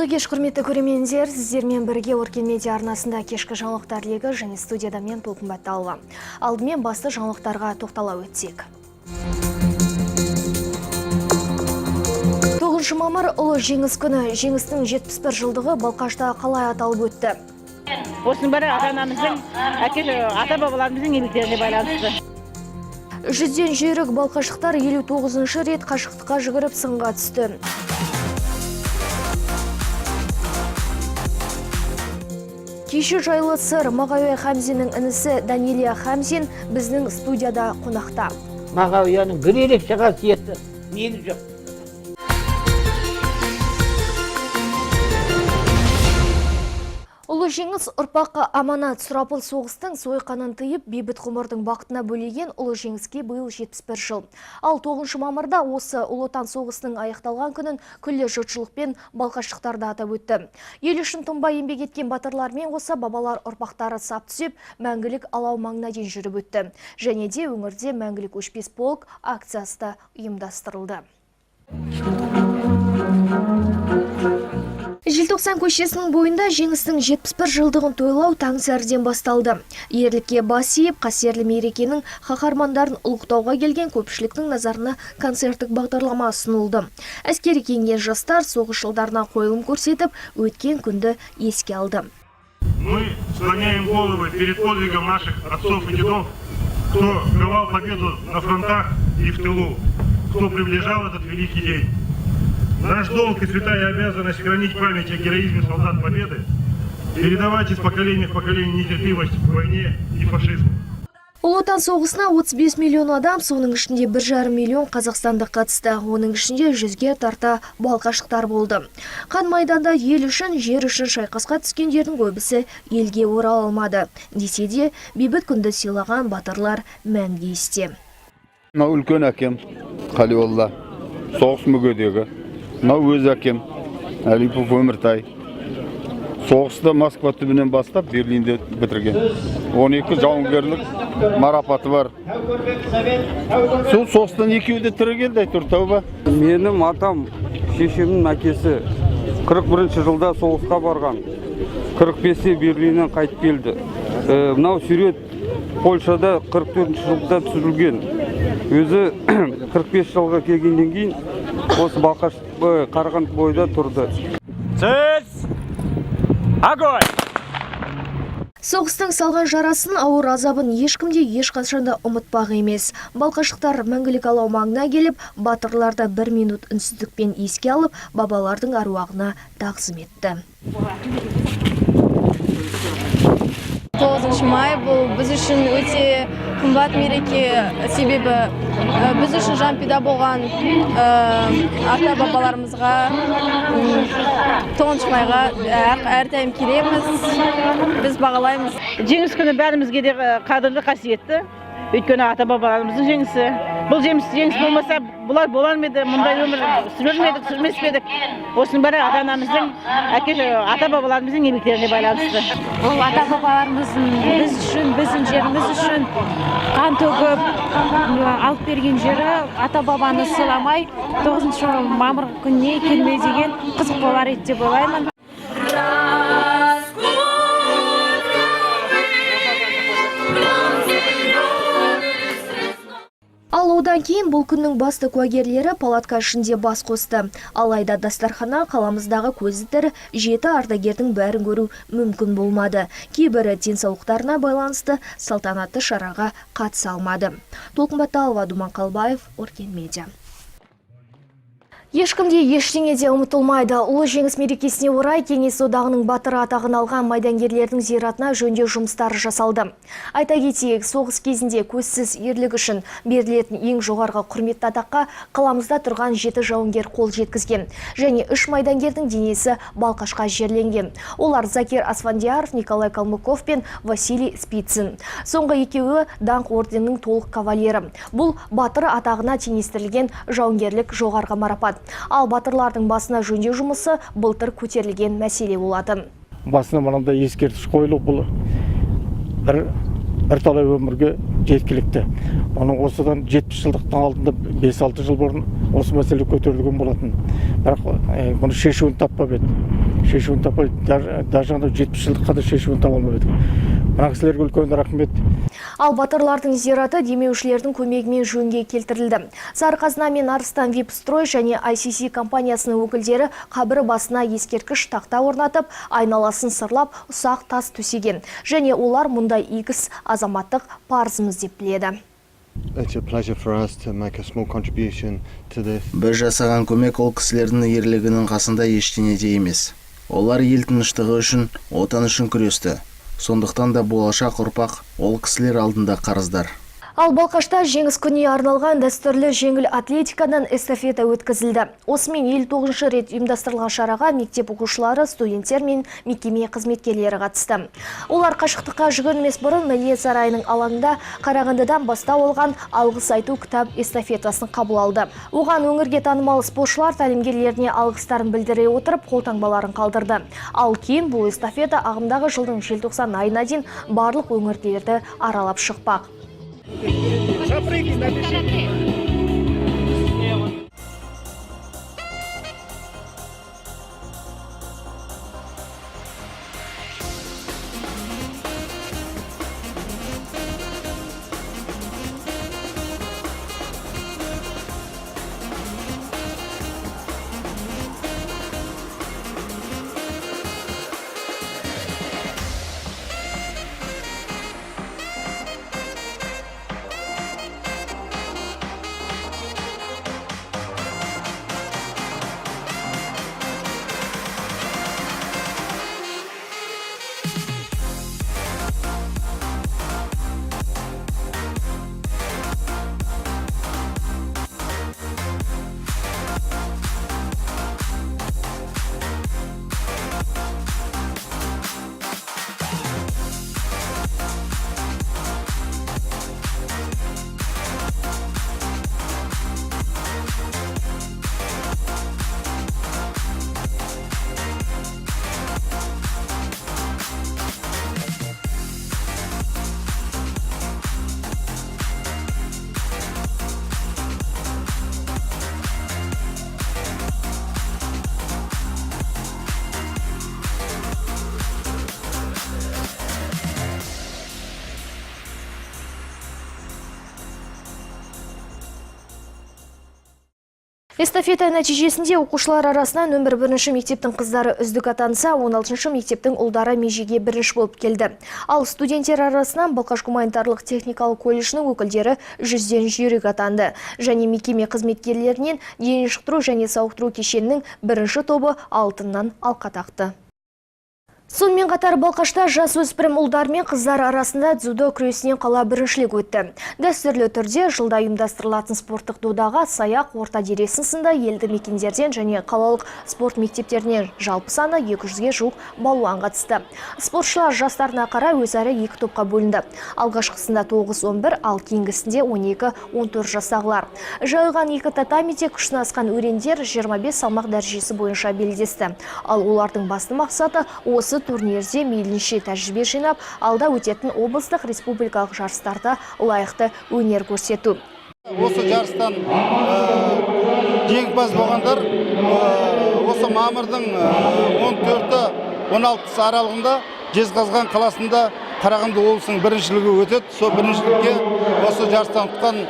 Қайырлы кеш, құрметті көрермендер. Сіздермен бірге Өркен Медиа арнасында кешкі жаңалықтар легі және студияда мен Толқын Батталова. Алдымен басты жаңалықтарға тоқтала өтсек. 9 мамыр ұлы жеңіс күні. Жеңістің 71 жылдығы Балқашта қалай аталып өтті? Осының бәрі ата-анамыздың, әке ата-бабаларымыздың еңбектеріне байланысты. Жүзден жүйрік балқаштықтар 59-шы рет қашықтыққа жүгіріп сынға түсті. Кеші жайлы сыр. Мағауия Хамзиннің інісі Данилия Хамзин біздің студияда қонақта. Мағауияның бір ерекше қасиеті негіз жоқ. Ұлы жеңіс ұрпаққа аманат. Сұрапыл соғыстың сойқанын тыйып, бейбіт ғұмырдың бақытына бөлеген ұлы жеңіске биыл 71 жыл. Ал 9 мамырда осы Ұлы Отан соғысының аяқталған күнін күллі жұртшылықпен балқаштықтар да атап өтті. Ел үшін тынбай еңбек еткен батырлармен қоса бабалар ұрпақтары сап түзеп, мәңгілік алау маңына дейін жүріп өтті. Және де өңірде мәңгілік өшпес полк акциясы да ұйымдастырылды. Желтоқсан көшесінің бойында жеңістің 71 жылдығын тойлау таң сәріден басталды. Ерлікке бас иіп, қастерлі мерекенің қаһармандарын ұлықтауға келген көпшіліктің назарына концерттік бағдарлама ұсынылды. Әскери киінген жастар соғыс жылдарына қойылым көрсетіп, өткен күнді еске алды. Мы склоняем головы перед подвигом наших отцов и дедов, кто ковал победу на фронтах и в тылу, кто приближал этот великий день. Наш долг и святая обязанность хранить память о героизме солдат Победы, передавать из поколения в поколение нетерпимость к войне и фашизму. Ұлы Отан соғысына 35 миллион адам, соның ішінде 1,5 миллион қазақстандық қатысты. Оның ішінде 100-ге тарта балқаштықтар болды. Қан майданда ел үшін, жер үшін шайқасқа түскендердің көбісі елге орала алмады. Десе де, бейбіт күнді сыйлаған батырлар мәңгі есте. Мынау үлкен әкем Қалиолла, соғыс мүгедегі. Мынау өз әкем Әлипов Өміртай. Соғысты Москва түбінен бастап Берлинде бітірген. 12 жауынгерлік марапаты бар. Сол соғыстан екеуі де тірі келді, әйтеуір, тәуба. Менің атам, шешемнің әкесі 41 жылда соғысқа барған. 45-те Берлиннен қайтып келді. Мынау сурет Польшада 44 жылда түсірілген. Өзі 45 жылға келгеннен кейін осы Балқаш, Қарағанды бойда тұрды. Огонь! Соғыстың салған жарасын, ауыр азабын ешкім де ешқашан да ұмытпақ емес. Балқаштықтар мәңгілік алау маңына келіп, батырларды бір минут үнсіздікпен еске алып, бабалардың аруағына тағзым етті. 9 май бұл біз үшін өте қымбат мереке, себебі біз үшін жан пида болған ата бабаларымызға 9 майға әрдайым келеміз, біз бағалаймыз. Жеңіс күні бәрімізге де қадірлі, қасиетті. Өйткені ата бабаларымыздың жеңісі. Бұл жеңіс болмаса, бұлар болар ма еді, мұндай өмір сүрер ме едік, сүрмес пе едік? Осының бәрі ата анамыздың, әке ата бабаларымыздың еңбектеріне байланысты. Бұл ата бабаларымыздың біз үшін, біздің жеріміз үшін қан төгіп алып берген жері. Ата бабаны сыйламай 9 мамыр күніне келмеу деген қызық болар еді деп ойлаймын. Ал одан кейін бұл күннің басты куәгерлері палатка ішінде бас қосты. Алайда дастархана қаламыздағы көзі тірі жеті ардагердің бәрін көру мүмкін болмады. Кейбірі денсаулықтарына байланысты салтанатты шараға қатыса алмады. Толқын Батталова, Думан Қалбаев, Өркен Медиа. Ешкім де, ештеңе де ұмытылмайды. Ұлы жеңіс мерекесіне орай Кеңес Одағының батыры атағын алған майдангерлердің зиратына жөндеу жұмыстары жасалды. Айта кетейік, соғыс кезінде көзсіз ерлік үшін берілетін ең жоғарғы құрметті атаққа қаламызда тұрған жеті жауынгер қол жеткізген. Және үш майдангердің денесі Балқашқа жерленген. Олар: Закир Асфандияров, Николай Калмыков пен Василий Спицын. Соңғы екеуі Даңқ орденінің толық кавалері. Бұл батыр атағына теңестірілген жауынгерлік жоғарғы марапат. Ал батырлардың басына жөндеу жұмысы былтыр көтерілген мәселе болатын. Басына мынандай ескерткіш қойылу, бұл бірталай өмірге жеткілікті. Оның осыдан 70 жылдықтың алдында, 5-6 жыл бұрын осы мәселе көтерілген болатын. Бірақ бұны шешуін таппап еді. Шешуін таппай, даже анау 70 жылдыққа да шешуін таба алмап едік. Мына кісілерге үлкен рахмет. Ал батырлардың зираты демеушілердің көмегімен жөнге келтірілді. Сары Қазына мен Арыстан Випстрой және ICC компаниясының өкілдері қабір басына ескерткіш тақта орнатып, айналасын сырлап, ұсақ тас төсеген. Және олар мұндай игі іс азаматтық парызымыз деп біледі. It's a pleasure for us to make a small contribution to this. Біз жасаған көмек ол кісілердің ерлігінің қасында ештеңе де емес. Олар ел тыныштығы үшін, отан үшін күресті. Сондықтан да болашақ ұрпақ ол кісілер алдында қарыздар. Ал Балқашта Жеңіс күніне арналған дәстүрлі жеңіл атлетикадан эстафета өткізілді. Осымен 59 рет ұйымдастырылған шараға мектеп оқушылары, студенттер мен мекеме қызметкерлері қатысты. Олар қашықтыққа жүгірмес бұрын Мәдениет сарайының алаңында Қарағандыдан бастау алған алғыс айту кітап эстафетасын қабыл алды. Оған өңірге танымал спортшылар тәлімгерлеріне алғыстарын білдіре отырып, қолтаңбаларын қалдырды. Ал кейін бұл эстафета ағымдағы жылдың желтоқсан айына дейін барлық өңірлерді аралап шықпақ. Запрыгни, напиши. Эстафета нәтижесінде оқушылар арасынан нөмір бірінші мектептің қыздары үздік атанса, 16 мектептің ұлдары межеге бірінші болып келді. Ал студенттер арасынан Балқаш гуманитарлық техникалық колледжінің өкілдері 100-ден жүйрік атанды. Және мекеме қызметкерлерінен дене шынықтыру және сауықтыру кешенінің бірінші тобы алтыннан алқа тақты. Сонымен қатар Балқашта жас өспірім ұлдар мен қыздар арасында дзюдо күресінен қала біріншілік өтті. Дәстүрлі түрде жылда ұйымдастырылатын спорттық додаға Саяқ, Орта Дересін сынды елді мекендерден және қалалық спорт мектептерінен жалпы саны 200-ге жуық балуан қатысты. Спортшылар жастарына қарай өзара екі топқа бөлінді. Алғашқысында 9-11, ал кейінгісінде 12-14 жастағылар. Жайылған екі татамиде күш сынасқан өрендер 25 салмақ дәрежесі бойынша белдесті. Ал олардың басты мақсаты осы турнирде мейлінше тәжірибе жинап, алда өтетін облыстық, республикалық жарыстарда лайықты өнер көрсету. Осы жарыстан жеңімпаз болғандар осы мамырдың 14-і 16 аралығында Жезқазған қаласында Қарағанды облысының біріншілігі өтеді. Сол біріншілікке осы жарыстан ұтқан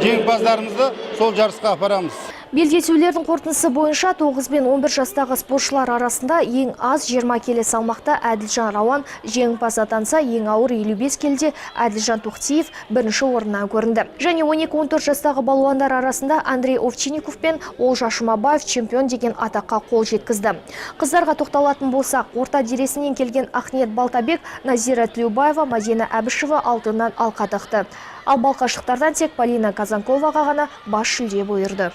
жеңімпаздарымызды сол жарысқа апарамыз. Белдесулердің қорытындысы бойынша 9 бен 11 жастағы спортшылар арасында ең аз 20 келі салмақта Әділжан Рауан жеңімпаз атанса, ең ауыр 55 келіде Әділжан Тоқтиев бірінші орыннан көрінді. Және 12-14 жастағы балуандар арасында Андрей Овчинников пен Олжас Жұмабаев чемпион деген атаққа қол жеткізді. Қыздарға тоқталатын болсақ, Орта Дересінен келген Ақниет Балтабек, Назира Тілеубаева, Мадина Әбішева алтыннан алқа тақты. Ал балқаштықтардан тек Полина Казанковаға ғана бас жүлде бұйырды.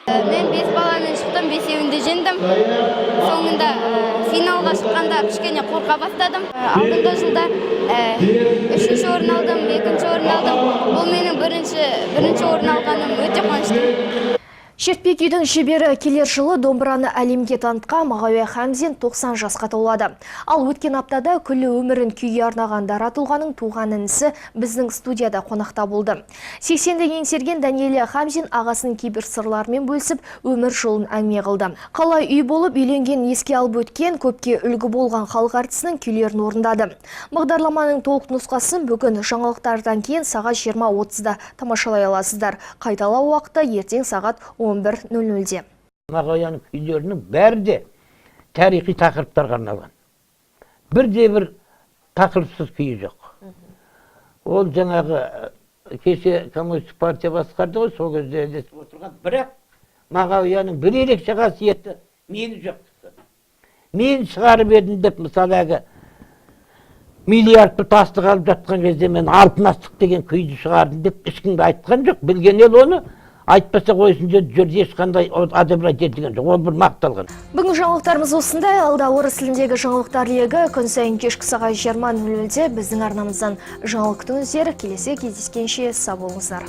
Мен бес баламен шықтым, бесеуін де жеңдім. Соңында финалға шыққанда кішкене қорқа бастадым. Алдыңғы жылда үшінші орын алдым, екінші орын алдым. Бұл менің бірінші орын алғаным, өте қуаныштымын. Шертпе күйдің шебері, келер жылы домбыраны әлемге танытқан Мағауия Хамзин 90 жасқа толады. Ал өткен аптада күллі өмірін күйге арнаған дара тұлғаның туған інісі біздің студияда қонақта болды. 80-ді еңсерген Даниэль Хамзин ағасының кейбір сырларымен бөлісіп, өмір жолын әңгіме қылды. Қалай үй болып үйленген еске алып өткен, көпке үлгі болған халық әртісінің күйлерін орындады. Бағдарламаның толық нұсқасын бүгін жаңалықтардан кейін сағат 20:30-да тамашалай аласыздар. Қайталау уақыты ертең сағат 11:00-де. Мағауияның күйлерінің бәрі де тарихи тақырыптарға арналған. Бірде бір тақырыпсыз күйі жоқ. Ол жаңағы кеше Коммунистік партия басқарды ғой, сол кезде ілесіп отырған. Бірақ Мағауияның бір ерекше қасиеті: мені жоқ, мен шығарып едім деп. Мысалы, әлгі миллиардты тасты алып жатқан кезде «Мен «Алтын астық» деген күйді шығардым» деп ешкімге айтқан жоқ. Білген ел оны айтпаса қойсын деді, жерде ешқандай одобрять етілген жоқ. Ол бір мақталған. Бүгін жаңалықтарымыз осындай. Алда орыс тіліндегі жаңалықтар легі. Күн сайын кешкі сағат 20:00-де біздің арнамыздан жаңалық күтіңіздер. Келесі кездескенше сау болыңыздар.